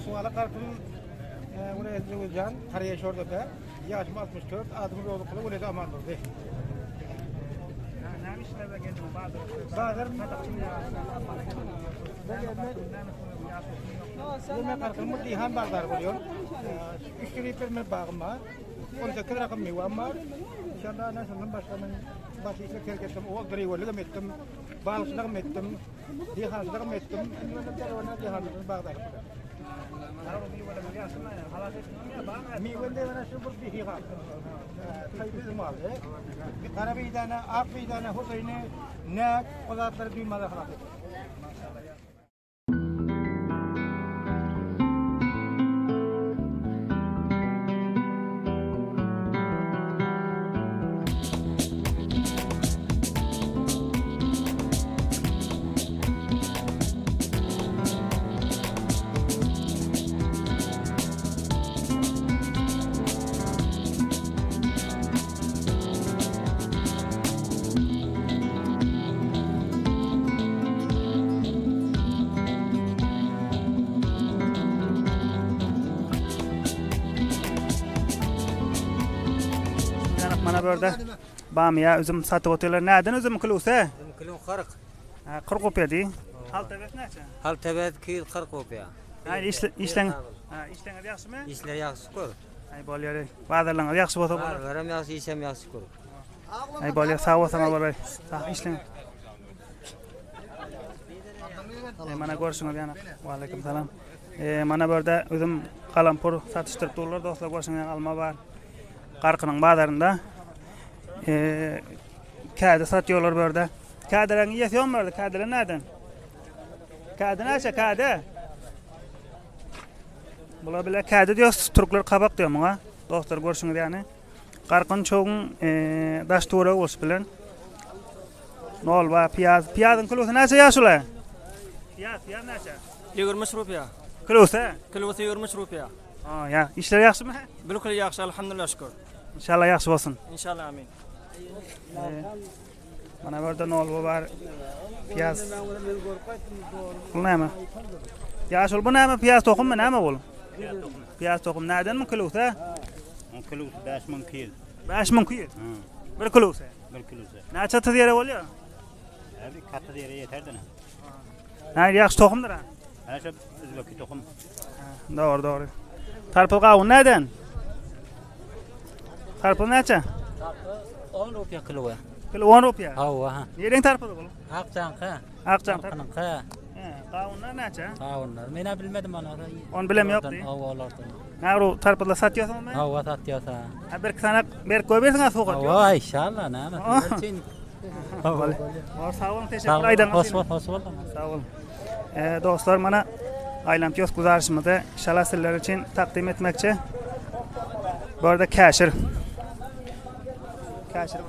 Osmanly Garpyň welaýaty Jöwüzjan, Karýa Şordepe, ýaşym 64, adym Rozykuly, weledi Amandurdy. Näme işlerden geldiň bazar? Bazar Ýeme garpyň dihan bazary bolýar. Üç ýüz men bagym bar. 18 rakam miwem bar. Inşallah ana şundan başga men baş işe terk etdim. Owal driwerligem etdim. Balykçylygam etdim. Dihançylygam etdim. Indi men derwana dihançylyk bagdaryp. Miwe degene şu bir bihi galdy. Taýby üzüm galdy. Bir gara beýdana, ak beýdana, hojaýyny, näk, o zatlary duýmaly halas etdim. Mana bu ýerde bamyýa üzüm satyp otyrlar. Näden üzüm kilosy? Üzüm kilo 40. Ha, 40 rupiýa diý. Halta bet näçe? Halta bet 240 rupiýa. Ha, işle, işleň. Ha, işleňiz ýagşymy? Işler ýagşy şükür. Aý bolýar. Bazarlaryňyz ýagşy bolsa bolar. Bazaram ýagşy, işem ýagşy şükür. Aý bolýar, sag bolsaňyz bolar. Sag işleň. E, mana görşüňiz ýaly. Waleýkim salam. E, mana bu ýerde üzüm galampur satyşdyryp durlar dostlar görşüňiz ýaly alma bar. Garkynyň bazarynda. E, kädi satýarlar bu ýerde. Kädeleriň iýesi ýokmy bu ýerde? Kädeler näden? Kädi näçe kädi? Bular bile kädi diýýär, türkler kabak diýýär muňa. Dostlar görşüňiz ýaly. Garkyn çoguň e, daş töweregi boluş bilen. Nolba, piýaz. Piýazyň kilosy näçe ýaşuly? Piýaz, piýaz näçe? 23 rupiýa. Kilosy? Kilosy 23 rupiýa. Ha, ýa, işler ýagşymy? Bilkul ýagşy, alhamdulillah şükür. İnşallah ýagşy bolsun. İnşallah amin. Mana bu ýerde nolba bar. Piýaz. Bu näme? Ýaşuly bu näme? Piýaz tohummy näme bul? Piýaz tohum. Näden müň kilosy? Kilosy 5200. 5200. Bir kilosy. Bir kilosy. Näçe tyz ýere bolýar? Abi katyz ýere ýeterdi. Näme ýagşy tohumdyr ha? Hä şu özbeki tohum. Dogry, dogry. Tarpyz gawun näden? Tarpyz näçe? Tarpyz 10 rupiýa kilo. Kilo 10 rupiýa? Hawa, ha. Nereň tarpyzy bul? Akjaňky. Akjaň tarpynyňky. He, gawunlar näçe? Gawunlar. Men-ä bilmedim ony. Ony bilem ýok diý. Hawa, olardan. Näme tarpyzlar satýarsyňyzmy? Hawa, satýas ha. Ha, bir iki sany berip goýbersiň sowgat. Hawa, inşallah, näme sizler üçin. Hawa, sag boluň, teşekkür aýdan. Hoş bol, hoş bol. Sag boluň. E, dostlar, mana aýlanyp ýos güzarşymyzy inşallah sizler üçin takdim etmekçi. Bu arada käşir. Käşir.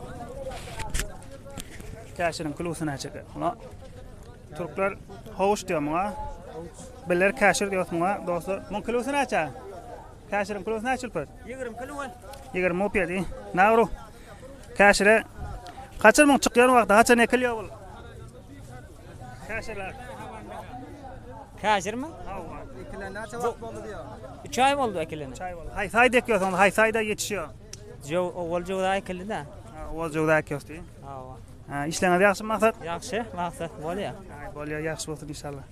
Käşiriň kilosu näçe? Muňa türkler havuç diýýär muňa. Biller käşir diýýär muňa, dostlar. Muň kilosy näçe? Käşiriň kilosy näçe ülpet? 20 kilo. 20 rupiýa diý. Nawru. Käşire haçan muň çykýan wagty, haçan ekilýär bul? Käşirler. Käşirmi? Hawa. Ekilen näçe wagt boldy diýýär? 3 aý boldy ekilene. 3 aý boldy. Haýsy aýda ekiýorsuňyz? Haýsy aýda ýetişýär? Jöw, owal jöwza ekildi-de. Owal jöwza ekiýos diý. Hawa. Ha, işleňiz ýagşymy Maksat? Ýagşy, Maksat bolýar. Aý, bolýar, ýagşy bolsun inşallah.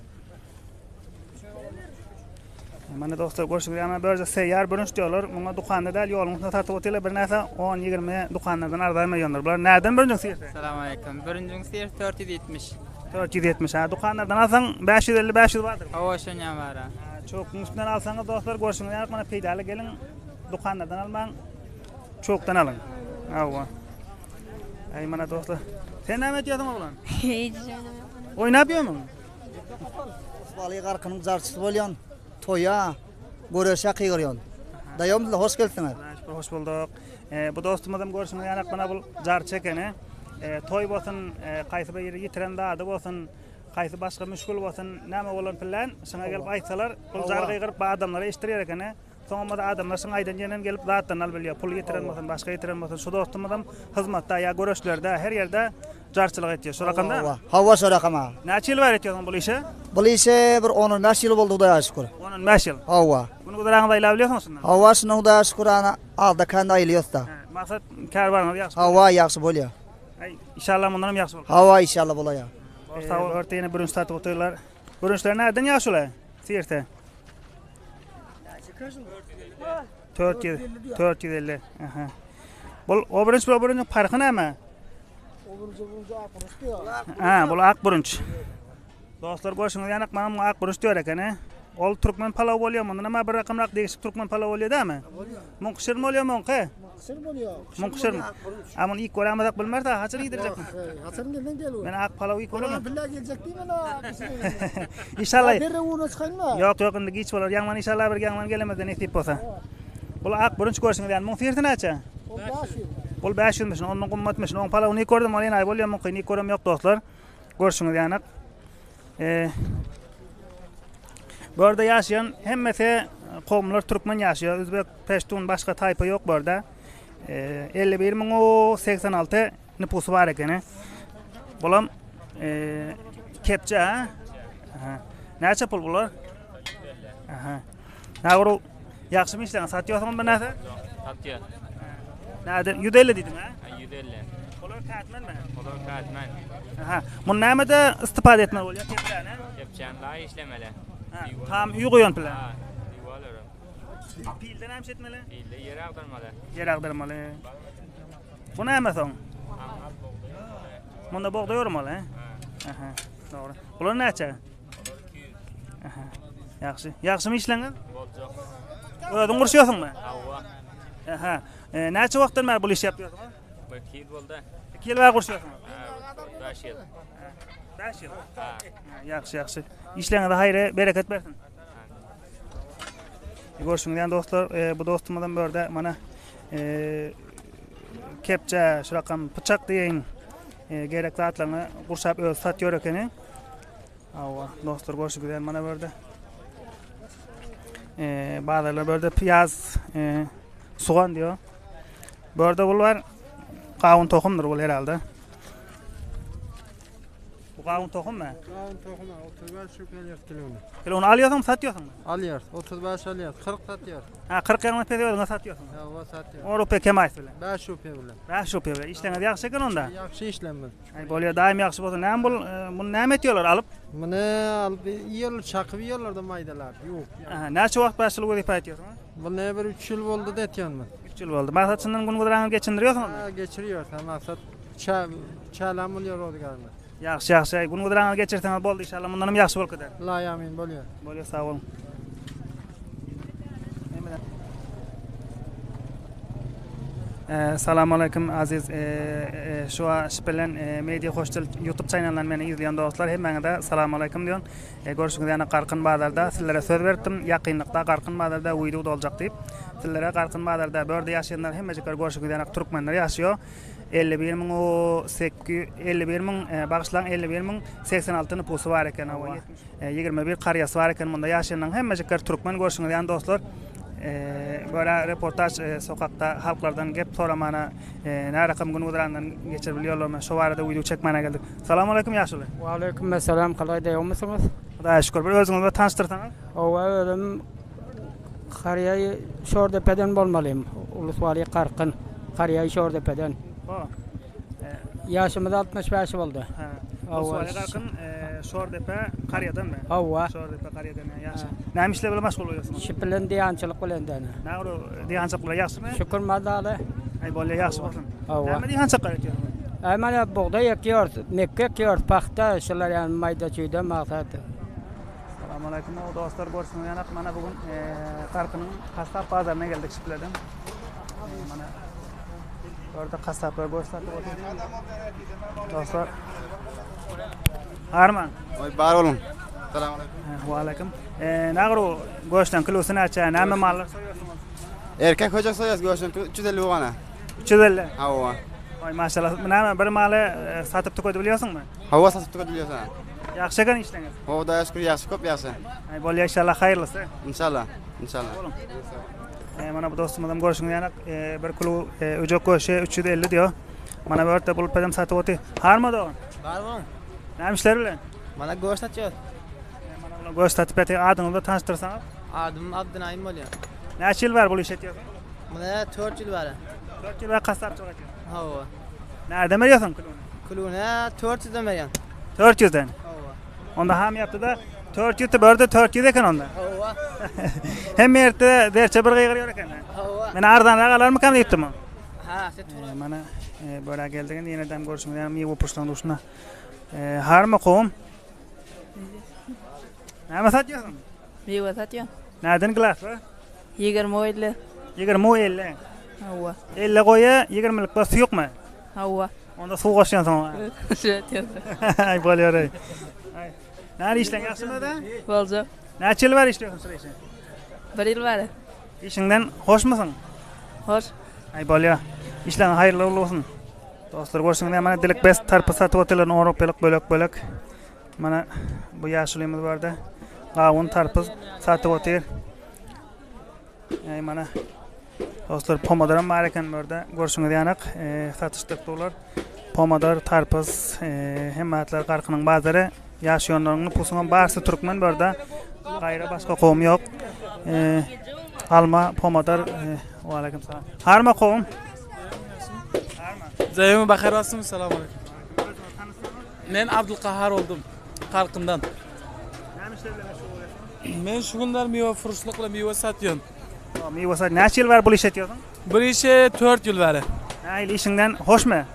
Mana dostlar görşüňiz ýaly bu ýerde seýýar bürünç diýýärler. Muňa dukanda däl, ýoluň üstünde satyp otyrlar. Bir näse 10-20 dukanlardan arzan berýänler. Bular näden bürünjiň syrsy? Salam aleýkum. Bürünjiň syrsy 470. 470. Ha, dukanlardan alsaň 550 500 bardyr. Hawa, şonýa bar. Çokuň üstünden alsaňyz dostlar görşüňiz ýaly mana peýdaly geliň dukanlardan almaň. Çokdan alyň. Hawa. Aý mana dostlar. Sen näme edýärsiň oglan? Hiç oýnamok. Oýnap ýörmüň? Baly garkynyň jarçysy bolýan. Toýa, göreşe gygyrýan. Daýawmyzlar hoş gelipsiňiz. Şükür hoş bulduk. E, bu dostumyzam görşüňiz ýaly mana bu jarçy ekeni. E, toý bolsun, e, haýsy bir ýeri ýitiren zady bolsun, haýsy başga müşgül bolsun, näme bolan pillän, şuňa gelip aýtsalar, bul jar gygyryp adamlara eşitdirýär ekeni. Soňam adamlar şuň aýdan ýerinden gelip zatlaryny alyp bilýär. Pul ýitiren bolsun, başga ýitiren bolsun. Şu dostumyzam hyzmatda ýa göreşlerde, her ýerde jarçylyk etýär. Şu rakamda? Hawa, şu rakama. Näçe ýyl bäri etýärsiň bul işe? Bul işe bir on-on bäş ýyl boldy Hudaýa şükür. On-on bäş ýyl. Hawa. Gün-güzeranyňyzy aýlap bilýärsiňiz şundan? Hawa, şundan Hudaýa şükür ana azda-kände aýylýas-da. Maksat kär-baryňyz ýagşy bolýar. Hawa, ýagşy bolýar. Aý, inşallah mundanam ýagşy bolar. Hawa, inşallah bolaýar. Sag bol. Örte ýene bürünç satyp otyrlar. Bürünçler näden ýaşuly? Siirte. 400 450. Aha. Bul o bürünç bilen o bürünçiň parhy näme? O bürünç bürünç ak bürünç diýýär. Ha, bul ak bürünç. Dostlar görşüňiz ýaly maňa muňa ak bürünç diýer eken, he. Ol türkmen palawy bolýar, mundan hem bir rakamrak degişik türkmen palawy bolýar dämi? Bolýar. Muňky şirin bolýar muňky? Muňky şirin bolýar. Muňky şirin. A muny iýip görämezek bilmeris, haçan iýdirjek? Haçan gelseň gel. Men ak palaw iýip göremok. Billa geljek diýmen a. Inşallah. Derrew ugruna çykaýynmy? Ýok, ýok, indi giç bolar. Ýaňlan inşallah bir ýaňlan gelemizde nesip bolsa. Bul ak bürünç görşüňiz ýaly. Muň syrty näçe? Ol 500. Bul 500-mişin, ondan gymmatmyşyn. Oň palawyny iýip gördüm, ol enaýy bolýar, muňkyny iýip görem ýok dostlar. Görşüňiz ýaly. E, bu ýerde ýaşaýan hemmesi kowumlar türkmen ýaşaýar. Özbek, peştun, başga taýpa ýok bu ýerde. E, 51 086 nüpusy bar ekeni. Bulam e, kepçe ha? Aha. Näçe pul bular? Aha. Näguru ýagşymy işleň? Satýarsyňyz bir näse? Satýar. Näde? 150 diýdiň ha? 150. Olar kätmenmi? Olar kätmen. Aha. Muny nämede istifade etmeli bolýar kepçäni? Kepçäni laý işlemeli. Ha, tam uý goýan pile. Ha, diwal örüp. Pilde näme etmeli? Pilde ýer agdarmaly. Ýer agdarmaly. Bu näme soň? Munda bugdaý örmeli. Aha, dogry. Bular näçe? Olar 200. Aha. Ýagşy. Ýagşymy işleňiz? Boljak. Özüň gurşýarsyňmy? Hawa. Aha. E, näçe wagtdan bäri bu işi ýapýarsyňyz? Bir 2 ýyl boldy. 2 ýyl bäri gurşýarsyňyz? Ha, 5 ýyl. 5 ýyl. Ha. Ýagşy, ýagşy. Işleriňize haýry, bereket bersin. Görşüňiz ýaly dostlar, e, bu dostumyzam bu ýerde mana e, kepçe, şu rakam pyçak diýeýin, e, gerek zatlaryny gurşap özi satýar ekeni. Hawa, dostlar görşüňiz ýaly mana bu ýerde e, bazarlar bu ýerde piýaz, e, sogan diýýär. Bu ýerde bul bar gawun tohumdyr bul herhalde. Bu gawun tohummy? Gawun tohumy 35 rupy alýarys kilony. Kilony alýarsyňmy, satýarsyňmy? Alýarys. 35 alýarys, 40 satýarys. Ha, 40 ýaňy pes özüňe satýarsyň. Hawa, satýarys. 10 rupy kem aýsy bilen. 5 rupy bilen. 5 rupy bilen. Işleňiz ýagşy eken onda. Ýagşy işlemmiz. Aý, bolýar, daýym ýagşy bolsun. Näme bul, e, muny näme etýärler alyp? Muny alyp iýerler, çakyp iýerler-de maýdalap, ýuwup. Aha, näçe wagt bäş ýyl wezipe etýärsiň? Bu ne bir 3 ýyl boldy-da etýänimiz. 3 ýyl boldy. Maksat çyndan gün-güzeranyňy geçindirýärsiňizmi? Ha, geçirýäris, ha, maksat çä, çälem bolýar rozgarymyz. Ýagşy, ýagşy. Gün güzeranyňyzy geçirseňiz boldy, inşallah mundanam ýagşy bolup gider. Ylaýy amin, bolýar. Bolýar, sag boluň. Salam aleýkum aziz şu şu bilen Media Hoşdil YouTube çaýnalyndan meni izleýän dostlar hemmäňize salam aleýkum diýen. Görşüňiz ýaly Garkyn bazarda sizlere söz beripdim. Ýakynlykda Garkyn bazarda wideo doljak diýip. Sizlere Garkyn bazarda bu ýerde ýaşaýanlar hemmejikler görşüňiz ýaly türkmenler ýaşaýar. 51 müň 51 müň bagyşlaň 51 müň 86 nüpusy bar eken. 21 karýasy bar eken munda ýaşaýanlaryň hemmejikleri türkmen görşüňiz ýaly dostlar. Böyle reportaž sokakda halklardan gep soramana nä rakam gün güzerandan geçirip bilýärlermi şo barada wideo çekmäne geldik. Salam aleýkum ýaşuly. Waleýkim essalam galaý dogmysyňyz? Hudaýa şükür bir özüňizi bir tanyşdyrsaňyz. Hawa özüm Karýaý Şordepeden bolmalym. Ulus wali Karkyn. Karýaý Şordepeden. Ho. Ýaşymyz 65 boldy. Ulus wali Karkyn Şordepe Karýadanmy? Hawa. Şordepe Karýadan ýagşy. Näme işler bilen meşgul bolýarsyňyz? Şi bilen diýançylyk bilen däne. Näme diýançylyk bilen ýagşymy? Şükür mazaly. Aý bolýar ýagşy bolsun. Hawa. Näme diýançylyk etýärsiňiz? Aý mana bugdaý ekýäris, mekge ekýäris, pagta şular ýaly maýda çüýde maksat. Salam aleýkum dostlar görşüňiz ýaly mana bu gün Garkynyň kasap bazaryna geldik şiplerden. Mana orada kasaplar goş satyp otyr. Dostlar Arman. Oý bar boluň. Salam aleýkum. Wa aleýkum. Nägür goşdan kilosy näçe? Näme mallar soýarsyňyz? Erkek höjek soýarys goşdan 350 gana. 350. Hawa. Oý maşallah. Näme bir maly satyp tükedip bilýärsiňmi? Hawa satyp tükedip bilýärsiň. Ýagşy eken işleňiz. Hawa Hudaýa şükür ýagşy köp ýagşy. Aý bolýa inşallah haýyrlysy. Inşallah. Inşallah. Boluň. E, mana bu dostumyzam görşüňiz ýaly e, bir kilo e, öjek göşi 350 diýýär. Mana bu ýerde bulup pedem satyp otyr. Harma dogan. Bar boluň. Näme işler bilen? Mana göş satýar. E, mana bular göş satyp ýatyr. Adyňyzy da tanyşdyrsaňyz. Adym Abdynaýym bolýar. Näçe ýyl bäri bul işi etýärsiň? Muna 4 ýyl bäri. 4 ýyl bäri gassapçylyk etýärsiň? Hawa. Närden berýärsiň külüni? Külüni 400-den berýän. 400-den? Hawa. Onda ham ýapdy-da 400 börde 400 eken onda. Hawa. Hemme ýerde derçe bir gygyrýar eken. Hawa. Men arzanrak alarmykam diýipdim. Ha, sen Mana böre geldik indi ýene dem görüşüňiz ýaly miwe puşlaryň duşuna. Harmy kowum? Näme satýarsyň? Miwe satýan. Näden glas we? 20 50. 20 50. Hawa. 50 goýa, 20-lik bir suýukmy? Hawa. Onda suw goşýan soň. Şeýtýän. Aý bolýar. Aý. Näle işleň ýagşymy da? Boljak. Näçe ýyl bäri işleýärsiň şul işe? Bir ýyl bäri. Işiňden hoşmusyň? Hoş. Aý bolýar. Işleň haýyrly uly bolsun. Dostlar görşüňiz mana dilik best tarpy satyp otyrlar on rupiýalyk bölek bölek. Mana bu ýaşulymyz barda gawun tarpyz satyp otyr. Eý mana dostlar pomodoram bar eken bu ýerde. Görşüňiz ýanak e, satyşdyk dular. Pomodor, tarpyz, e, hemme zatlar Garkynyň bazary. Ýaşaýanlaryň nüfusynyň barsy türkmen bu ýerde. Gaýra başga kowum ýok. E, alma, pomodor, e, waleýkim salam. Harma kowum. Zeými Bahar olsun, salam aleyküm. Men Abdulkahar oldum. Garkyndan. Näme işler bilen meşgul bolýarsyň? Men şu günler miwe furuşlykla miwe satýan. Miwe sat. Näçe ýyl bäri bul işi etýärsiň? Bir işe 4 ýyl bäri. Nähili işiňden hoşmy?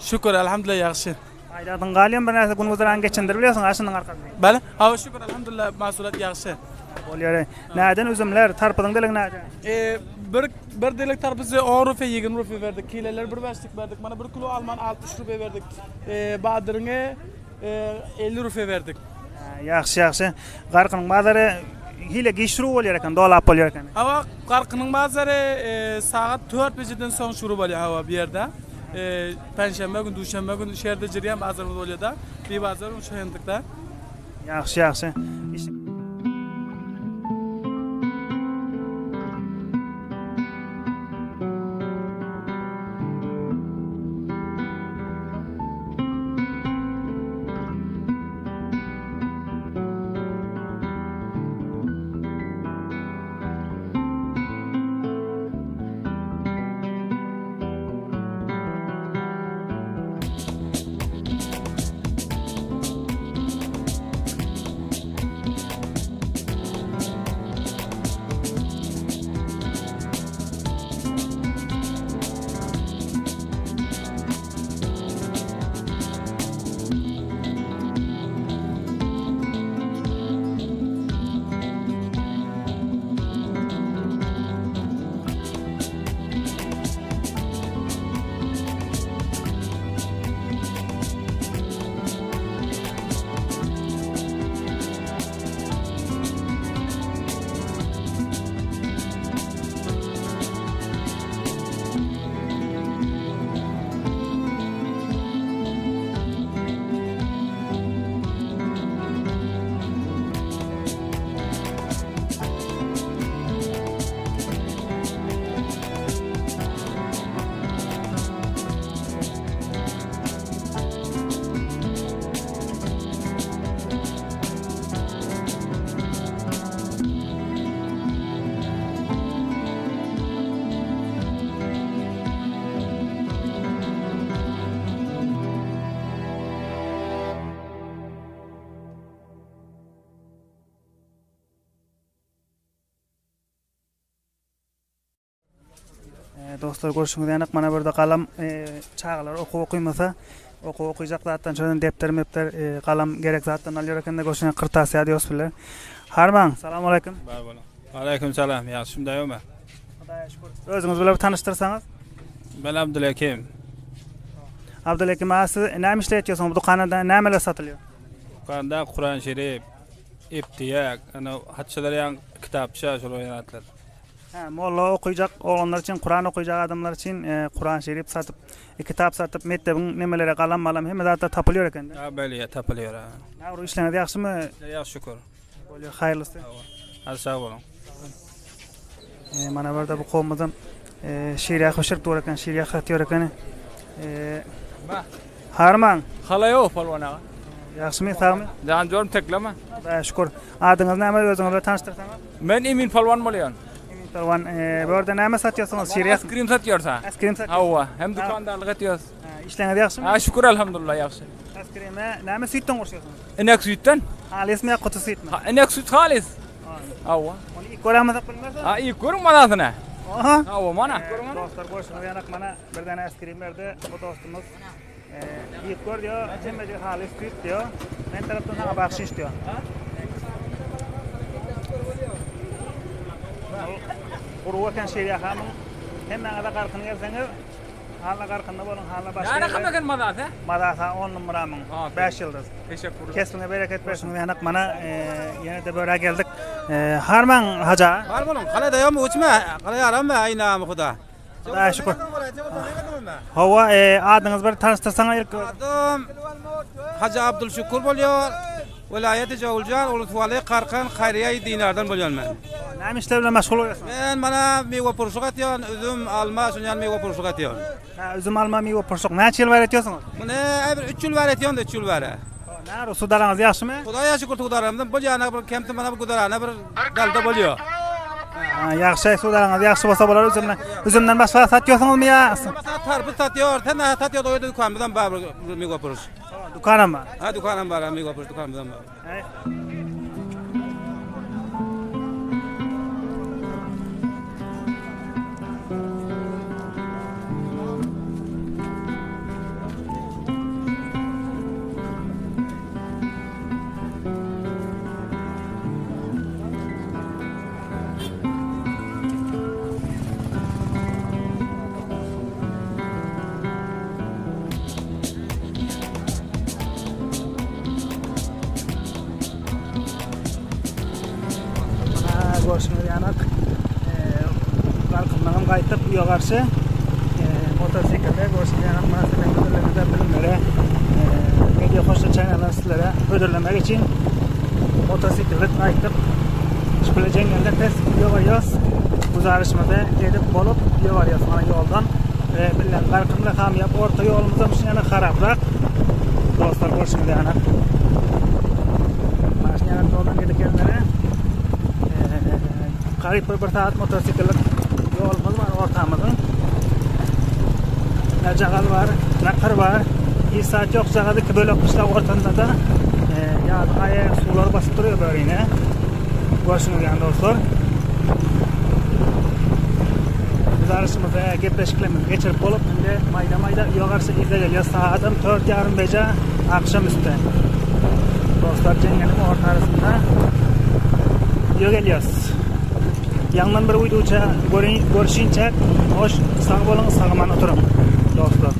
Şükür, elhamdülillah ýagşy. Aýdadyň galýan bir näse gün güzeran geçindirip bilýärsiň a şunuň arkasynda. Bäle, hawa şükür elhamdülillah mahsulat ýagşy. Bolýar. Näden üzümler, tarpyzyň diligi näde? E, bir bir dilik tarpyzy 10 rupiýa, 20 rupiýa berdik. Kileler bir bäşlik berdik. Mana bir kilo almany 60 rupiýa berdik. E, badyryňy e, 50 rupiýa berdik. Ýagşy, ýagşy. Garkynyň bazary hile giç şuru bolýar eken, dolap bolýar eken. Hawa, Garkynyň bazary e, sagat 4 bejeden soň şuru bolýar hawa bu ýerde. E, penşenbe gün, duşenbe gün şu ýerde jirýän bazarymyz bolýar-da. Bir bazar şu hendikde. Ýagşy, ýagşy. Dostlar görşüňiz ýaly mana bu ýerde galam çagalar okuw okymasa okuw okyjak zatdan şondan depder mepder galam gerek zatdan alýar ekende görşüňiz kyrtasiýa diýos bile. Harmaň salam aleyküm. Bar boluň. Aleyküm salam. Ýagşymy daýawmy? Hudaýa şükür. Özüňiz bilen bir tanyşdyrsaňyz. Men Abdylekim. Abdylekim aga siz näme işle etýärsiňiz bu dükanda nämeler satylýar? Dükanda Kuran şerif, epdiýek, ana hatçalar ýaň kitapça şolar ýaly zatlar. Hä, molla okyjak oglanlar üçin, Kuran okyjak adamlar üçin Kuran şerif satyp, kitap satyp, mekdebiň nemelere galam malam hemme zatlar tapylýar ekende. Ha, belli tapylýar. Ha. Nägür işleňiz ýagşymy? Ýagşy şükür. Bolýar, haýyrlysy. Hadi sag boluň. E, mana bir de bu kowumyzam e, şirýah bişirip dur eken, şirýah satýar eken. E, Harman. Halaýow polwan aga. Ýagşymy, sagmy? Jan jorum tekleme. Hudaýa şükür. Adyňyz näme, özüňizi bir tanyşdyrsaňyz? Men Emin Palwan bolýan. Emin Palwan, bu ýerde näme satýarsyňyz? Şir Askrim satýarys ha. Askrim satýarsyňyz? Hawa, hem dükandarlyk etýäris. Işleňiz ýagşymy? Ha, şükür elhamdulillah ýagşy. Askrime näme süýtden goşýarsyňyz? Inek süýtden. Halysmy ýa guty süýtmi? Ha, inek süýt halys. Hawa. Ony iýip görämezek bilmezem. Ha, iýip görüň manasyny. Aha. Hawa, mana. Dostlar görşüňiz ýaly mana bir däne askrim berdi bu dostumyz. Iýip gör diýýär, hemmejigi halys süýt diýýär. Men tarapdan saňa bagşyş diýýär. Guruw eken şirýahamyň. Hemmäňize garkyn gelseňiz, Halla garkynda boluň, halla başga ýerde. Näme eken mazasy? Mazasy on numaramyň, 5 ýyldyz. Teşekkürler. Kesbiňe bereket bersin. Ýanak mana ýene-de börä geldik. Harmaň haja. Bar boluň, gala daýam uçma, gala ýaramma, aý namy huda. Hudaýa şükür. Hawa, adyňyzy bir tanyşdyrsaňyz ilki. Adym Hajy Abdulşükür bolýar. Welaýaty Jowuljan, Ulusuwaly, Karkan, Haýryýaý Dinardan bolýan men. Näme işler bilen meşgul bolýarsyňyz? Men mana miwe purşuk atýan, üzüm, alma, şuny ýaly miwe purşuk atýan. Hä, üzüm, alma, miwe purşuk. Näçe ýyl bäri etýärsiňiz? Muny aý bir üç ýyl bäri etýän-de, üç ýyl bäri. Näre, sudaraňyz ýagşymy? Hudaýa şükür sudaramyzam bolýana bir kemsi mana bir güzerana bir dalda bolýar. Hä, ýagşy, sudaraňyz ýagşy bolsa bolar üzümden. Üzümden başga satýarsyňyzmy ýa? Tarpyz satýar, hemme satýar, o ýerde dükanymyzam bar bir miwe puruş. Dükanam bar. Ha, dükanam bar, miwe puruş dükanymyzam bar. Görşüňiz ýaly, Galkyndanam gaýtdyk uýa garşy. Motosiklde görşüňiz ýaly mana sizden hödürlemede bilimlere Media Hoşça channel sizlere hödürlemek üçin motosiklde gaýtdyk. Şükürle jeňňelden pes uýa barýas. Güzarişimizi edip bolup uýa barýas mana ýoldan. Bilen Garkynly Hamyýap orta ýolumyzam şu ýana harabrak. Dostlar görşüňiz ýaly. Maşyn ýaly ýoldan gidip gelenlere garyp bir saat motosiklik ýolumyz bar ortamyzyň. Ne jagal bar, ne kyr bar. Hiç saat ýok jagal iki bölek gyşlag ortanda da ýazyň aýy suwlar basyp duruyor börine. Görşüňiz ýaly dostlar. Güzarışymyzy, gepleşiklerimizi geçirip bolup, indi maýda-maýda öýe garşy yza gelýäs. Sagadam dört ýarym beje agşam üsti. Dostlar, jeňňeliň orta arasynda öýe gelýäs. Ýaňdan bir wideoça görüşinçäk, hoş, sag boluň, sag-aman oturyň, dostlar.